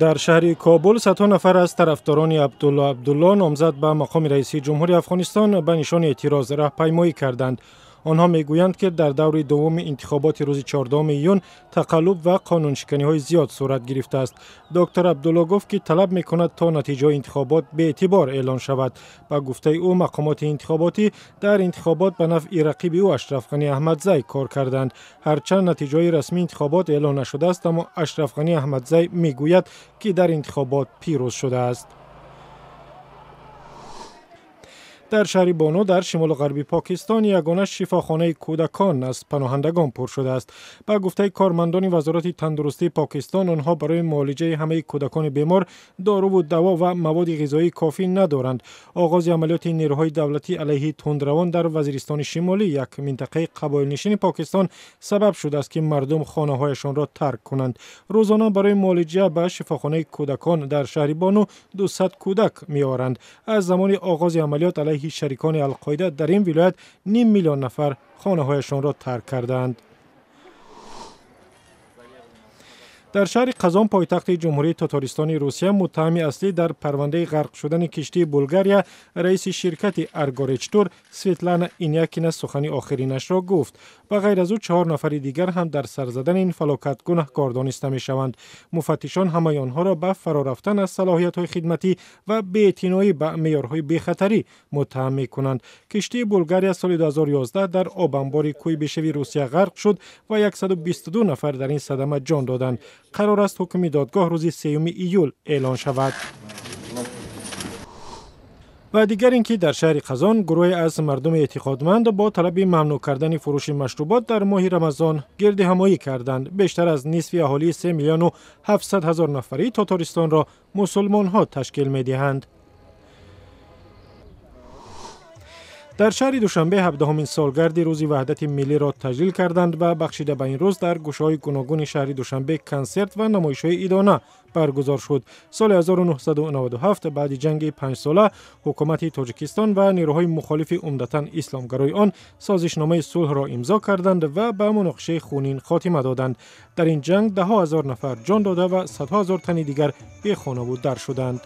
Дар шаҳри Кобул садҳо нафар аз тарафдорони Абдулло Абдулло, номзад ба мақоми раиси ҷумҳури Афғонистон, ба нишони эътироз раҳпаймоӣ карданд. Онҳо мегӯянд, ки дар даври дуввуми интихоботи рӯзи 14 июн тақаллуб ва қонуншиканиҳои зиёд сурат гирифтааст. Доктор Абдулло гуфт, ки талаб мекунад, то натиҷаҳои интихобот беэътибор эълон шавад. Ба гуфтаи ӯ, мақомоти интихоботӣ дар интихобот ба нафъи рақиби ӯ Ашрафғанӣ Аҳмадзай кор карданд. Ҳарчанд натиҷаҳои расмии интихобот эълон нашудааст, аммо Ашрафғанӣ Аҳмадзай мегӯяд, ки дар интихобот пирӯз шудааст. Дар шаҳри Бону дар шимолу ғарби Покистон ягона шифохонаи кӯдакон аз паноҳандагон пур шудааст. Ба гуфтаи кормандони Вазорати тандурустии Покистон, онҳо барои муолиҷаи ҳамаи кӯдакони бемор доруву даво ва маводи ғизоии кофӣ надоранд. Оғози амалиёти нерӯҳои давлатӣ алайҳи тундравон дар Вазиристони Шимолӣ, як минтақаи қабоилнишини Покистон, сабаб шудааст, ки мардум хонаҳояшонро тарк кунанд. Рӯзона барои муолиҷа ба шифохонаи кӯдакон дар шаҳри Бону 200 кӯдак меоранд. Аз замони оғози амалиёт алайҳи шарикони Алқоида дар ин вилоят ним миллион нафар хонаҳояшонро тарк кардаанд. Дар шаҳри Қазон, пойтахти Ҷумҳурии Тотористони Русия, муттаҳами аслӣ дар парвандаи ғарқ шудани киштии Булгария, раиси ширкати Аргоречтур Светлана Инякина сухани охиринашро гуфт. Ба ғайр аз ӯ 4 нафари дигар ҳам дар сар задани ин фалокат гунаҳкор дониста мешаванд. Муфаттишон ҳамаи онҳоро ба фаро рафтан аз салоҳиятҳои хидматӣ ва беэътиноӣ ба меъёрҳои бехатарӣ муттаҳам мекунанд. Киштии Булгария соли 2011 дар обанбори Куйбишеви Русия ғарқ шуд ва 122 нафар дар ин садама ҷон доданд. Қарор аст ҳукми додгоҳ рӯзи 3 июл эълон шавад. Ва дигар ин ки дар шаҳри Қазон гурӯҳе аз мардуми эътиқодманд бо талаби мамнӯъ кардани фурӯши машрубот дар моҳи Рамазон гирдиҳамоӣ карданд. Бештар аз нисфи аҳолии 3 миллиону 700 ҳазор нафарии Тотористонро мусулмонҳо ташкил медиҳанд. Дар шаҳри Душанбе 17-умин солгарди рӯзи ваҳдати миллиро таҷлил карданд ва бахшида ба ин рӯз дар гӯшаҳои гуногуни шаҳри Душанбе консерт ва намоишҳои идона баргузор шуд. Соли 1997 баъди ҷанги 5-сола ҳукумати Тоҷикистон ва нерӯҳои мухолифи умдатан исломгарои он созишномаи сулҳро имзо карданд ва ба муноқишаи хунин хотима доданд. Дар ин ҷанг даҳҳо ҳазор нафар ҷон дода ва садҳо ҳазор тани дигар бехонаву дар шуданд.